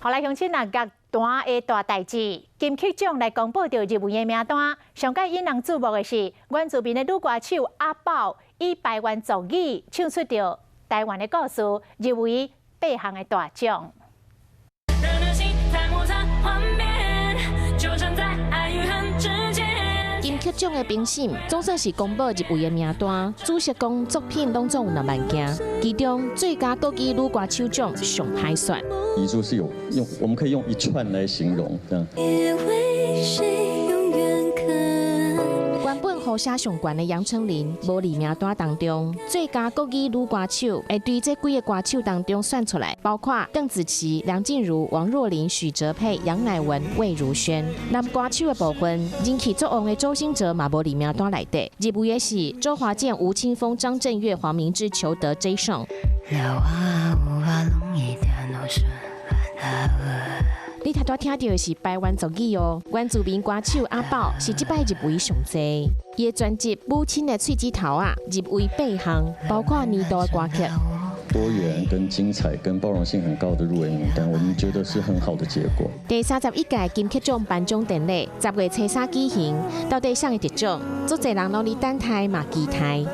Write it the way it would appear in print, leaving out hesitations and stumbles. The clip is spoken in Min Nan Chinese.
予來鄉親啊，樂壇的大代誌，金曲獎來公布著入圍的名單。上蓋引人注目的是，原住民的女歌手阿寶以排灣族語唱出著台灣的故事，入圍八項的大獎。人的心在摩擦幻變，糾纏在愛與恨之間。金曲獎的評審總算是公布入圍的名單，主席講作品攏總有兩萬件，其中最佳國語女歌手獎上歹選。遺珠是有用，我們可以用一串來形容，這樣。別為誰永遠可愛。原本呼聲上懸的楊丞琳，無佇名單當中。最佳國語女歌手會對這幾个歌手當中選出來，包括鄧紫棋、梁靜茹、王若琳、許哲佩、楊乃文、魏如萱。男歌手的部分，人氣足旺的周興哲嘛無佇名單內底。入圍的是周華健、吳青峰、張震岳、黃明志、裘德、J.Sheon。你頭拄聽著的是排灣族語哦，原住民歌手阿寶是這擺入圍上濟，伊的專輯《母親的喙齒頭仔》入圍八項，包括年度的歌曲。多元、跟精彩、跟包容性很高的入圍名單，我們覺得是很好的結果。第31屆金曲獎頒獎典禮10月初三舉行，到底誰會得獎？足濟人攏佇等待嘛期待。